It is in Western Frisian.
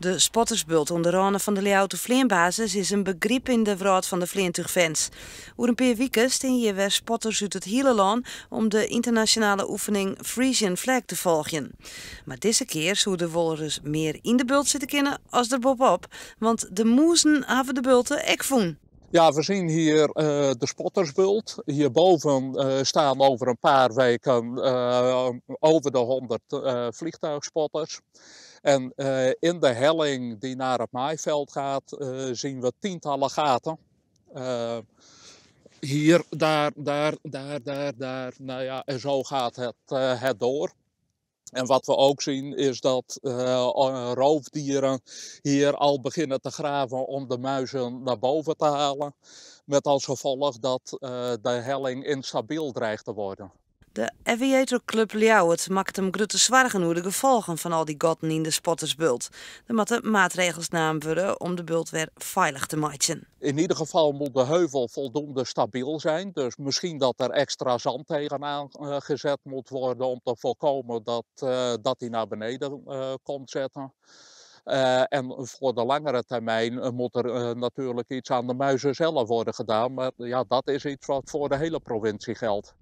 De spottersbult oan de râne fan de Ljouwerter fleanbasis is in begryp yn de wrâld fan de fleantúchfans. Oer in pear wike stean hjir wer spotters út it hiele lân om de ynternasjonale oefening Frisian Flag te folgjen. Mar dizze kear soe der wolris mear yn de bult sitte kinne as der boppe-op, want de mûzen hawwe de bulte ek fûn. Ja, we zien hier de spottersbult. Hierboven staan over een paar weken over de 100 vliegtuigspotters. En in de helling die naar het maaiveld gaat, zien we tientallen gaten. Hier, daar, daar, daar, daar, daar. Nou ja, en zo gaat het door. En wat we ook zien is dat roofdieren hier al beginnen te graven om de muizen naar boven te halen. Met als gevolg dat de helling instabiel dreigt te worden. De Aviator Club Ljouwert makket him grutte soargen oer de gefolgen fan al dy gatten yn de spottersbult. Der moatte maatregels naam wurde om de bult wer feilich te meitsjen. In ieder geval moet de heuvel voldoende stabiel zijn. Dus misschien dat er extra zand tegenaan gezet moet worden om te voorkomen dat hij naar beneden komt zetten. En voor de langere termijn moet er natuurlijk iets aan de muizen zelf worden gedaan. Maar ja, dat is iets wat voor de hele provincie geldt.